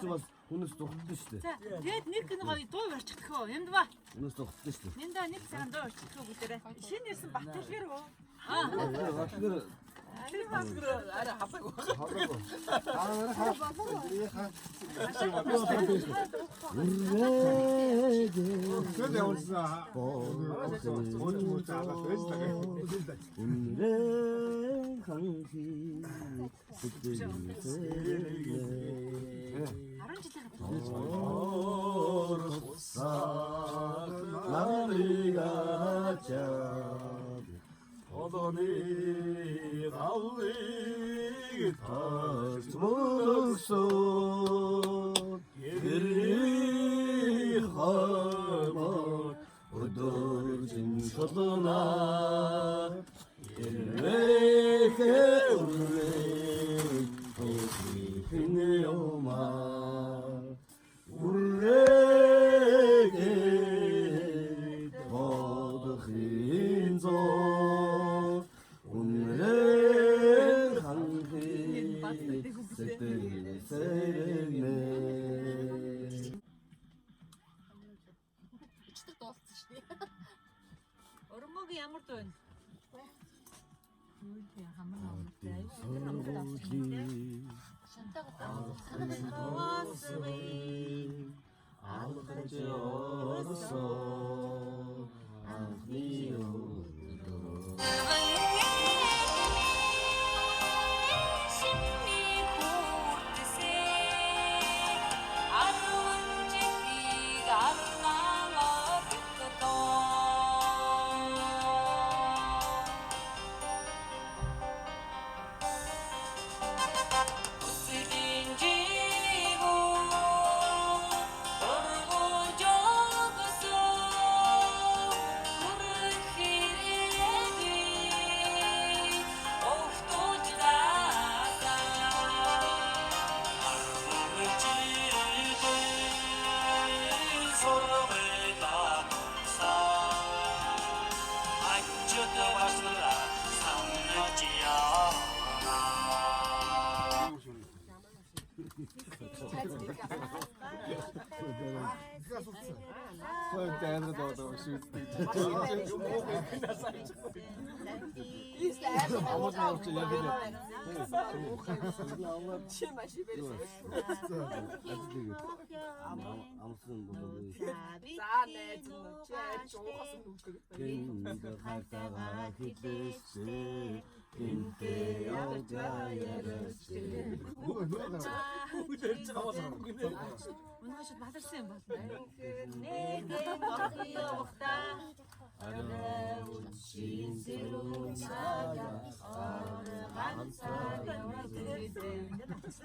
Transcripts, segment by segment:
Бас хүнээс зүхтэн шүү дээ. За, тэгээд нэг гин гоё дуу барьчихдаг хөө. Юмд ба. Хүнээс зүхтэн шүү дээ. Нинда нэг цагаан дуу барьчихдаг хөө бүгдээрээ. Шинэ ирсэн Баттэлгэр үү? Батлгэр Баттэлгэр арай халаагүй. халаагүй. Тэр явуулсан. Өөч мөч алаад байж байгаа. Үнрээ ханхи сэтгэл 10 жилийн нарыг ачаад Одооны галыг тас мөрөксөн гэрээ хормоо өдөржин шулна эрвэхэ үрвэ тохин юма үррэгэ бодохын зов үнрээ ханхи сэтгэл сэрнэ. Ичдэг дуулсан шүү дээ. Өрмөг ямар дуу вэ? Шантаг Алхаж орсон анхны өдөр. Шиний хүртсээ арван жилийг арнаа битдоо. Үсгийн жигүү оргож өгсөн хүрх ирээдүй огтуж даасан. Арван жилийн сургуулаа Анчид баснара санаж явна. Сойд амьдрал одоо шийддэг. Амууд авч яг л. Чи маш бэрсэн. Амсан болов. За найз нь чи арч уухаас нь үгдэг. Тэнд хартагаа хилээсээ тэнтэй явж яриасээ. Үл ярьж байгаа бол гинэ. Өнөө шид баларсан юм болно. Нэг ох явахдаа Арай үдшийн сэрүүн цагаа орой ганцаар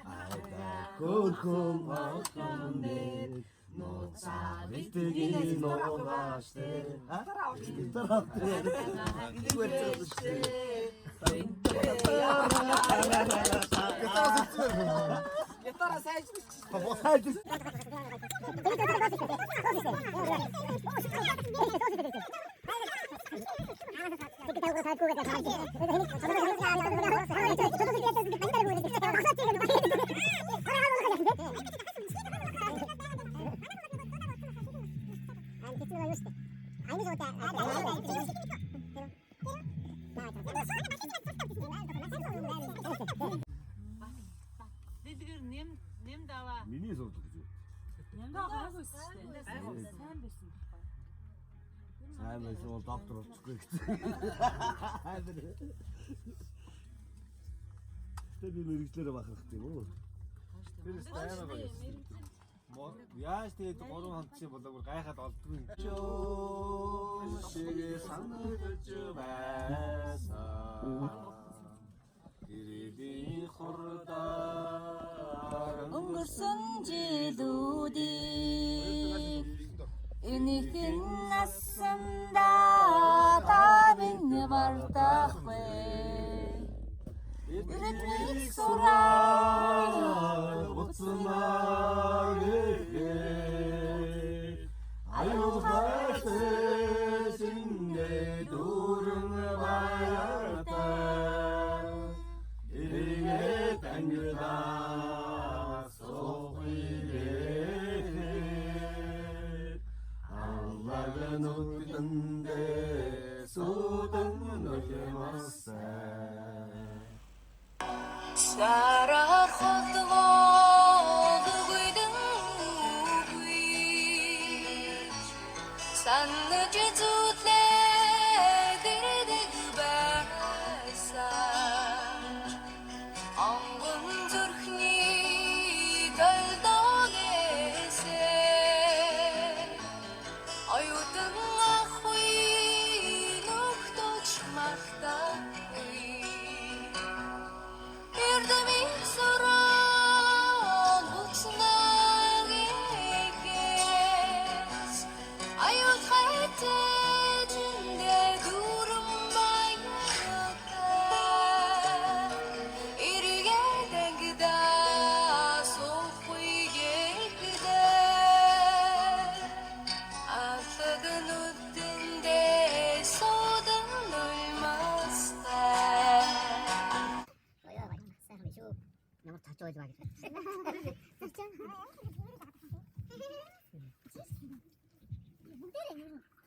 Айда хөрхөн охин нэр нууцаа битгий нуугааштэй. Гитар авч. Энийг барьж шүү дээ. Гитараа сайжруулчих. Хайж. Дэлгэр нэм нэм даваа. Миний суудаг гэж. Нямдаа гайгүй шүү дээ. Сайн байсан. Сайн байсан бол доктор болчихгүй гэсэн. Тэ би мэрэгчлэрээ бахарх тийм үү? Тэр амар гоё. Яаж тэгээд гурван хамтсан болоо бүр гайхаад олдгүй юм. Шиг санагдж байсан. Гэрлийн хурдаар Өнгөрсөн жилүүдийг энэхэн насандаа та минь мартахгүй. Ирээдүйн сураа буцнаа гэхэд аюултай шинэ дүүрэн баяртай эргээд ангидаа суух. Нүдэндээ суудан нулимсаа. Сараар холдвол гүйдэн үгүй санаж зүтлээ гэрдэг байсан онгон зүрхний толдоонээсээ оюутан ахгүй нөхдөж мартахгүй. Эрдэмийн суран хүчнэгээс аюул хайтэжиндээ дүрм баяртай эргээд ангидаа суухгүй гээдээ алаг нүдэндээ суудан нулимстай. Сайхан биш үү? Ямар цочоо байж байгаа гэж.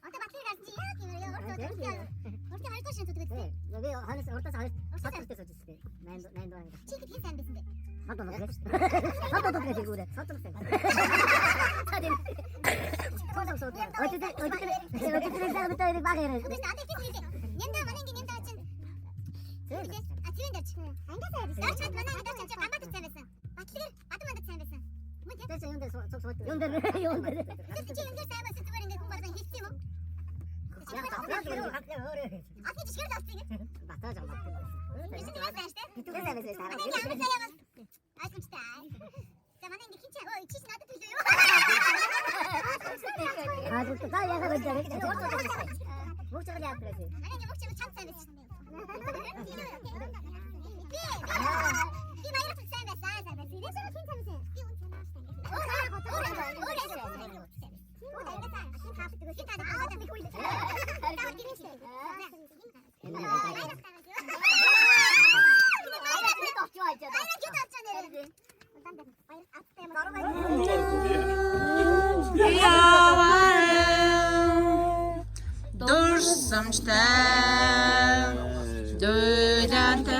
Одоо батлыг гарсан чи яг юм яг урт урт хоёр дахь шин зүтгэдэг. Би хойноос урдаас хоёр цочтой сууж ирсэн. 8 8 дугаар анги. Чи ихэд сайн байсан бэ? Хот болоо гэж. Хот болоо гэж хэлгүүрээ. Хот болоо. За тийм. Хот болоо. Өчигдөр өчигдөр өчигдөр сайн мэдээ баг ярэ. Үгүй ээ, одоо тийм хэлээ. Нямдаа манай анги нямдаа чинь. А тийм дэрч. Ангиасаа ярьсан. Дарч чад манай анги дарч чи Ганбаатар сайн байсан. Батлыг Бадан мандат сайн байсан. Мөн тийм. Тэр чинь юм дээр цуг сууд. Юм дээр юм дээр. Тэр чи юм дээр сайн байсан зүгээр ингээ хүн болгон хэлсэн юм уу? Яг яг өөрөө. Алны жишгээр л олсон юм. Батаа жаа. Би чи тийм сайн штэ. Битүүл сайн байсан. Манай анги амар сайн юм. Ойлгомжтой. За манай анги хин чи өө чи надад төлөө юу? Аа зүг та яхаа байж байгаа. Мөгч байгаа яах вэ? Манай анги мөгч чамд сайн байсан. Би би баяр сайн байсан. Сайн байсан. Би хин сайн байсан. Би үн сайн байсан. Өөр өөр өөр. Өөр ангиасаа хин хаалт өгөө хин таа нэг үйл. Таа гинэ чи. Дурсамжтай дуйлантай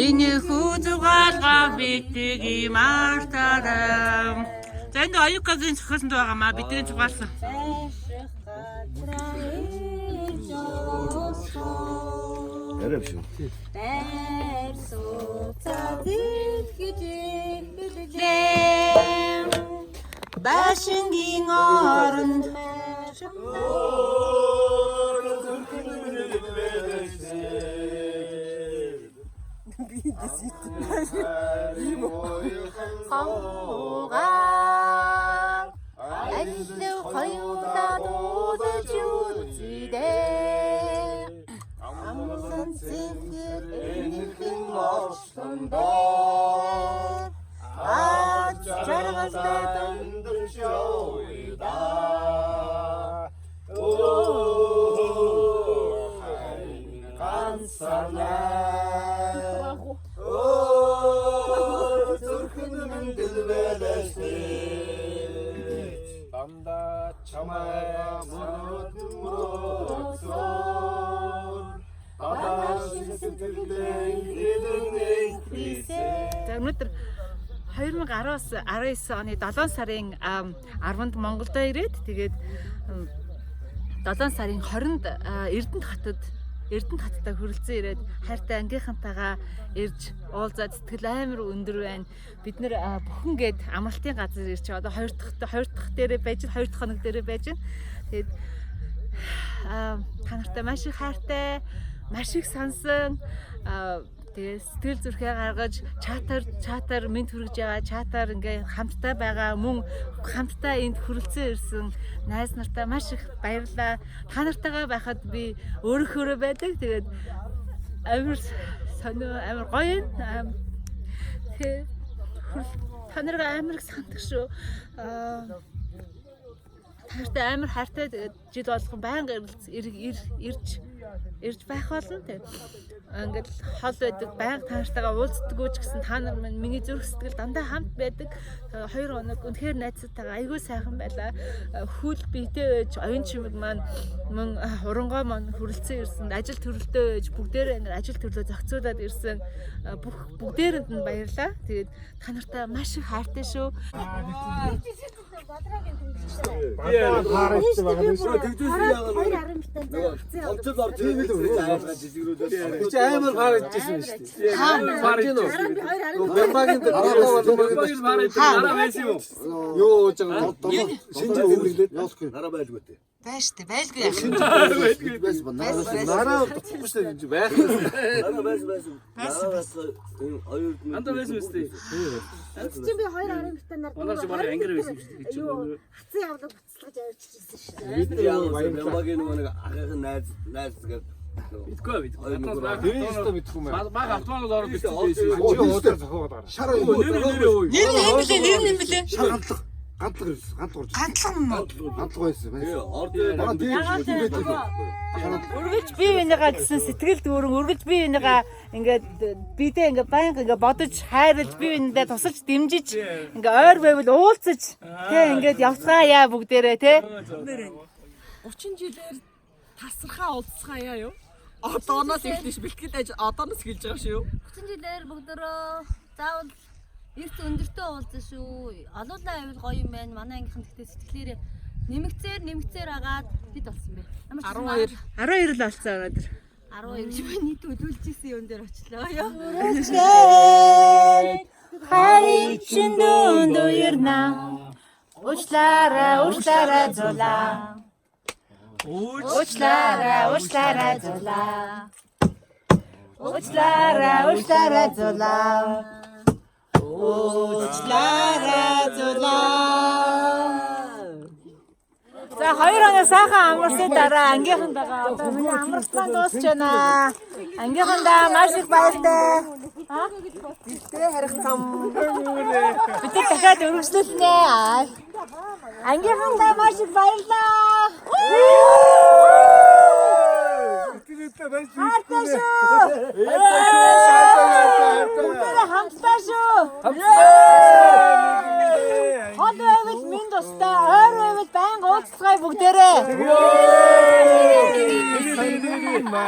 энэ хүзугаалга битгий мартаарай. За энэ оюукагийн зохиосон дуу байгаа маа бидний зугаалсан. Яриа биш үү? Байр сууцаа зэлгэж бэлгэлээ. Башингийн оронд Хонгаа алив хоёулаа дуудаж үзье. Амсан цэцэг энэхэн орсон дээр аз жаргалтай Дандаа чамайг мөрөд мөрөдсөн. Дадаа сэтгэлдээ идэнэ За өнөөдөр 2019 оны 7 сарын 10-нд Монголдо ирээд тэгээд 7 сарын 20-нд Эрдэнэт хотод Эрдэнэт хоттой хүрэлцэн ирээд хайртай ангийнхантайгаа ирж уулзаад сэтгэл амар өндөр байна. Бид нэр бүхэн гээд амралтын газар ирж одоо хоёр дахь дээрээ байж, хоёр дахь хоног дээрээ байж байна. Тэгээд та нартай маш их хайртай, маш их сансан тэгээ сэтгэл зүрхээ гаргаж чатаар мэд хүргэж байгаа, чатаар ингээ хамтдаа байгаа, мөн хамтдаа энд хүрэлцэн ирсэн найз нартаа маш их баярлалаа. Та нартайгаа байхад би өөрөөхөөрөө байдаг. Тэгээд амар сонио, амар гоё юм. Тэгээ та нарыг амар их санддаг шүү. Та нартай амар хайртай. Тэгээд жил болгон байнга ирж ирж байх болно. Тэгээд ингээд хол байдаг, байнга та нартайгаа уулздаггүй ч гэсэн та нар минь миний зүрх сэтгэл дандаа хамт байдаг. 2 хоног үнэхээр найзтайгаа айгүй сайхан байлаа. Хүл биетэй байж, оюун чимэг маань мөн урангой маань хүрэлцэн ирсэн. Ажил төрөлдөө байж бүгдээрээ ингээд ажил төрлөө зохицуулаад ирсэн. Бүх бүгдээрэнд нь баярлалаа. Тэгээд та нартай маш их хайртай шүү. Томчол орж ирсэн жижигрүүлээ. Чи амар паар ичсэн юм шүү дээ. Паар ичсэн. Бямбагийн Дараа байсан юм уу? юу ууж байгаа шинжээ тэмдэглээд Явуулахгүй. Нараа байлгүй дээ. Байж штэ, байлгүй яах юм. Байсан ба нараа байсан. нараа утгагүй шүү дээ байх. Нараа байсан байсан. Нараа байсан. Энэ оюун Андаа байсан үстэй. Чи би 2 10 нар Манай чи бараг ангир байсан юм шүү дээ. Юу хацсан явлаг буцалгаж авчирсан шүү дээ. Бид нар Бямбагийн нөгөө нэг ахын найз найз гэдэг. Мэдгүй мэдгүй. Тэр нь өстө мэдхгүй юм байна. Баг автомат ороод Чи ирсэн. Чи уудаар зохиогоод гараа. Шар Нэр нэр өө. Нэр нь юм блэ? Нэр нь юм блэ? шар гантлаг гантлаг ирсэн. Гантлаг орж. Гантлаг юм уу? Гантлаг байсан. Тэгээ орд Манай тийм байдаг. Үргэлж бие бинийгаа гэсэн сэтгэл дүүрэн үргэлж бие бинийгаа ингээд бидээ ингээд байнга ингээд бодож хайрлаж бие биендээ тусалж дэмжиж ингээд ойр байвал уулзаж тэ ингээд явцгаая бүгдээрээ тэ. 30 жилээр тасархаа уулзцгаая юу? Одооноос эхлэж бэлтгэл аж одооноос эхэлж байгаа шүү. 30 жилээр бүгдөрөө заавал эрт өндөртөө уулзсан шүү. Олуулаа байвал гоё юм байна. Манай ангийнхан тэгтээ сэтгэлээрээ нэмэгцээр нэмэгцээр агаад хэд болсон бэ? Ямар ч 12. 12 л болсон өнөөдөр. 12 гэж би нийт төлөвлөж исэн юм дээр очлоо ёо. Хайрын чин дүнд уярна. Уучлаарай, уучлаарай зулаа. Уучлаарай, уучлаарай зулаа. Уучлаарай, уучлаарай зулаа. Уучлаарай зулаа. За 2 хоног сайхан амарсны дараа ангийнхантайгаа одоо миний амралт маань дуусч байна. Ангийнхандаа маш их баяртай. Тэ харих цам. Бид нар дахиад өргөжлүүлнэ. Ангийнхандаа маш их баярлалаа. Хайртай шүү. Бүгдээрээ хамтдаа шүү. Хол байвал минь тустай, ойр байвал байнга уулзцгаая бүгдээрээ.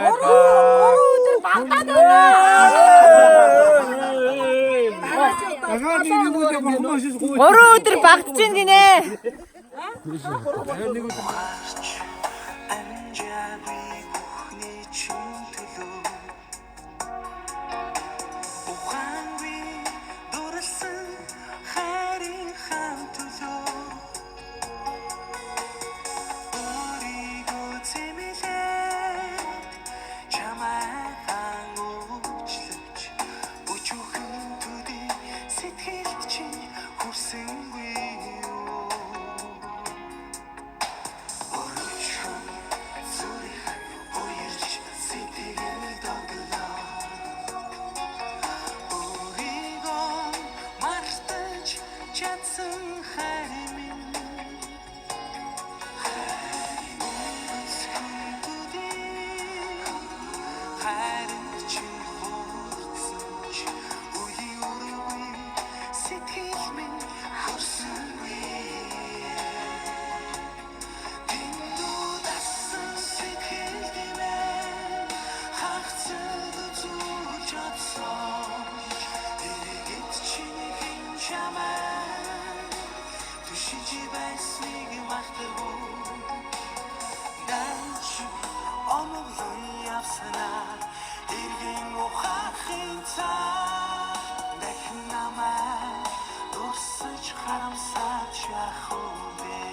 Гурван өдөр багтаад байна. Дахиад нэг өдөр бурхан шиш гуй. Гурван өдөр багтж гин гинэ. Амжаагүй бүхний чин төлөө Ухаангүй дурлсан хайрын хаан төлөө Өөрийгөө зэмлээд чамайг хан уучлаж өчүүхэн төдий сэтгэлд чинь хүрсэнгүй юу. Өрөвчхөн зүрх уярч сэтгэл доглоо. Өөрийгөө мартаж чадсан хайр минь. Хайр төдий хайранд чинь хурцсан ч үеийн өрөвгүй сэтгэл минь хөрсөнгүй. Тэндүүд асан сэтгэл димээ хагцад үзүүлж одсон тэгээд чиний хэн чамайг түшиж байсныг мартав. Данч оноглон явсанаар эргэн ухаахын цаа дахин намайг дурсаж харамсаад яах вэ?